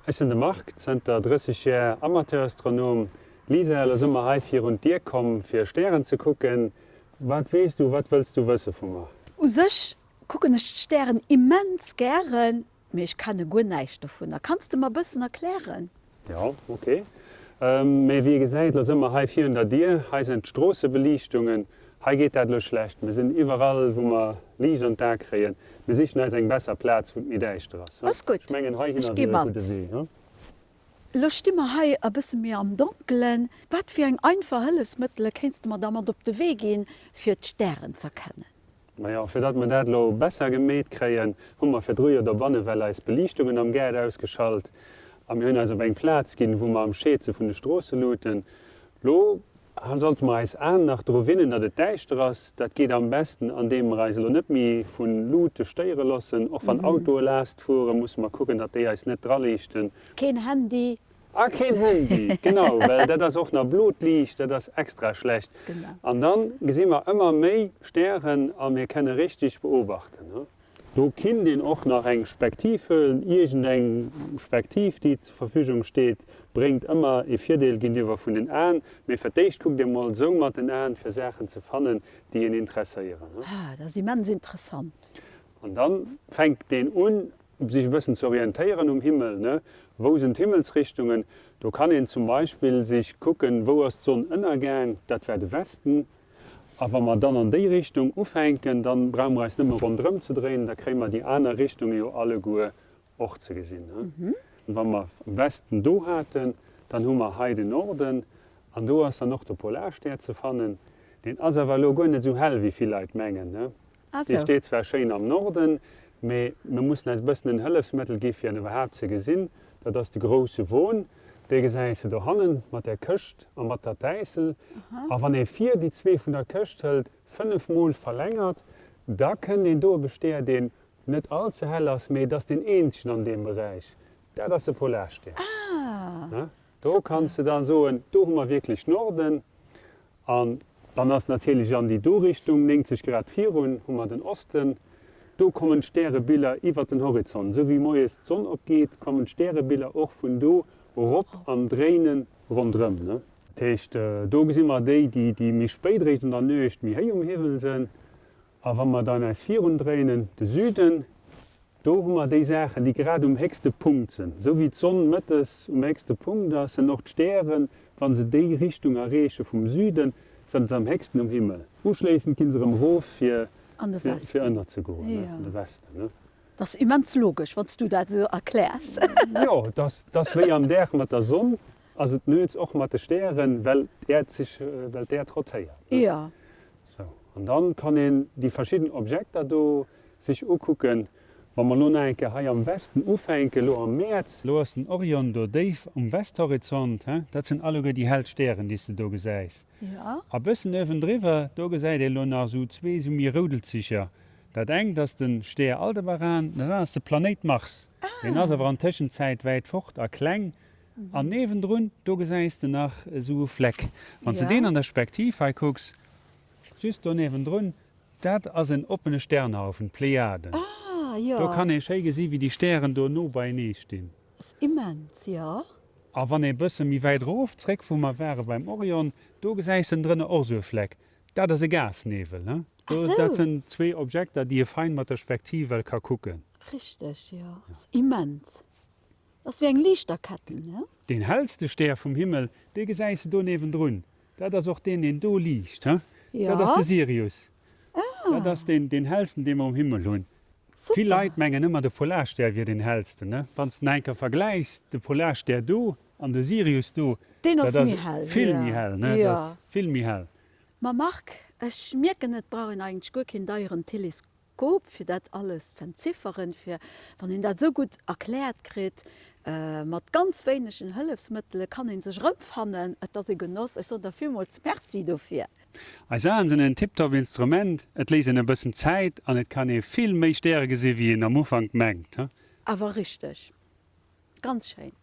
Ech sinn de Marc, zënter 30 Jär Amateurastronom. Lisa, elo si mer hei virun d'Dier komm fir Stären ze kucken. Wat weess du, wat wëlls du wësse vu mer? U sech kucken ech d'Stären immens gären, mee ech kenne guer näischt dovunner. Kanns de mer bëssen erklären? Jo, ok. Mee wéi ee gesäit, elo si mer hei virun der Dier, hei sinn d'Stroossebeliichtungen, hei geet dat elo schlecht. Mir sinn iwwerall, wou mer Liicht an d'A kréien. Mir sichen eis eng besser Plaz, wou et méi däischter ass. Ass gutt, Ech mengen, ech heihinner gi wier e mat. gudde Wee. Elo sti mer hei e bësse méi am Donkelen. Wat fir eng einfach Hëllefsmëttele kéints de mer da mat op de Wee ginn, fir d'Stären z'erkennen? Majo, fir datt mer dat elo besser gemeet kréien, hu mer virdru jo dobanne well eis Beliichtungen am Gaart ausgeschalt a mir hunn eis op eng Plaz ginn, wou mer am Scheed si vun de Stroosseluuten. Lo sollte mer eis Aen nach dru winnen, datt et däischter ass. Dat geet am besten, andeem mer eis elo net méi vu Luute stéiere loossen. Och wann Autoe laascht fueren, musse mer kucken, datt déi eis net draliichten. Keen Handy, A keen Handy, genau, well dat ass och nach blot Liicht, dat ass extra schlecht. An dann gesi mer ëmmer méi Stären a mir kenne richteg beobachten. Do kinnt een och nach eng Spektiv huelen, iergend eng Spektiv déi zur Verfügung steet, bréngt ëmmer ee Virdeel géintiwwer vun den Aen. Mee fir d'éischt kuckt ee mol sou mat den Aen fir Saachen ze fannen déi een interesséieren. Ah, dat ass immens interessant. An dann fänkt een un sech e bëssen ze orientéieren um Himmel, ne, wou sinn d'Himmelsrichtungen? Do kann een zum Beispill sech kucken, wou ass d'Sonn ënnergaang, dat war de Westen. A wa mer dann an déi Richtung ufänken, dann brauche mer eis nëmme ronderëm ze dréinen, da kréie mer déi aner Richtunge jo alleguer och ze gesinn, ne. Wa mer am Westen do haten, dann hu mer hei den Norden an do ass dann och de Polarstär ze fannen. Deen ass awer elo guer net esou hell, wéi vill Leit mengen, ne. Dee steet zwar schéin am Norden, mee mir mussen eis e bëssen en Hëllefsmëttel gi fir en iwwerhaapt ze gesinn. Dat ass de grousse Won. Dee gesäis de dohannen mat der Këscht a mat der Täissel. A wann ee vir déi zwee vun der Këscht hëlt, 5 mol verlängert, da kënnt een do op e Stär, deen net all ze hell ass, mee et ass deen eenzegen an deem Beräich. Dat ass de Polarstär. Do kanns de da soen, do hu mer wierklech Norden. An dann ass natierlech an déi do Richtung, 90 Grad virun, hu mer den Osten. Do kommen d'Stärebiller iwwert den Horizont. Esou wéi moies d'Sonn opgeet, kommen d'Stärebiller och vun do erop an dréinen ronderëm. Dat heescht, do gesi mer déi, déi méi spéit eréischt an der Nuecht méi héi um Himmel sinn. A wa mer dann eis virun dréinen, de Süden, do hu mer déi Saachen, déi grad um héchste Punkt sinn. Esou wéi d'Sonn mëttes um héchste Punkt ass, sinn och d'Stären, wa se déi Richtung erreeche vum Süden, sinn se am héchsten um Himmel. Uschléissend gi se erëm erof, fir fir ënnerzegoen, an de Westen. Dat ass immens logesch, wann s du dat esou erkläers. Jo, et ass wéi am Dag mat der Sonn, ass et nuets och mat de Stären, well d'Äerd sech, well d'Äerd rotéiert. Jo. Sou, an dann kann een déi verschidden Objekter do sech ukucken. Wa mer lo nach eng Kéier hei am Westen ufänken, lo am Mäerz. Lo ass den Orion do déif um Westhorizont, he, dat sinn alleguer déi hell Stären, déi s de do gesäis. A bëssen uewendriwwer, do gesäit ee lo nach esou zwee esou méi Roudelzecher. Dat engt ass de Stär Aldebaran, dat anert ass de Planéit Mars. Deen ass awer an Tëschenzäit wäit fort a kleng. An niewendrun, do gesäis de nach esou e Fleck. Wann s de deen an der Spektiv hei kucks, just do niewendrun, dat ass en oppene Sternhaufen, d'Plejaden. Do kann ee schéi gesi wéi déi Stären do no beienee stinn. Ass immens, jo. A wann ee bësse méi wäit erof, zréck wou mer ware beim Orion, do gesäis de drënner och esou e Fleck. Dat ass e Gasnebel, ne? Dat sinn zwee Objekter, déi ee fein mat der Spektiv well ka kucken. Richteg, jo. Ass immens. Ass wéi eng Liichterketten, ne? Deen hellste Stär vum Himmel, dee gesäis de do niewendrun. Dat ass och deen, deen do liicht, he? Dat ass de Sirius. Dat ass deen, deen hellsten, dee mer um Himmel hunn. Vill Leit mengen ëmmer, de Polarstär wier deen hellsten, ne? Wann s de en enker vergläichs, de Polarstär do an de Sirius do, dat ass vill méi hell, ne? Dat ass vill méi hell. Ma Marc, ech mierken, et brauch een eigentlech guer keen deieren Teleskop. Skop, fir dat alles z'entzifferen, fir wann een dat esou gutt erkläert kritt, mat ganz wéinegen Hëllefsmëttele kann ee sech erëmfannen. Et ass e Genoss. Ech soen der villmools Merci dofir. Eis Aen sinn en tiptop Instrument, et léisst een e bëssen Zäit an et kann ee vill méi Stäre gesi wéi een am Ufank mengt. Awer richteg, ganz schéin.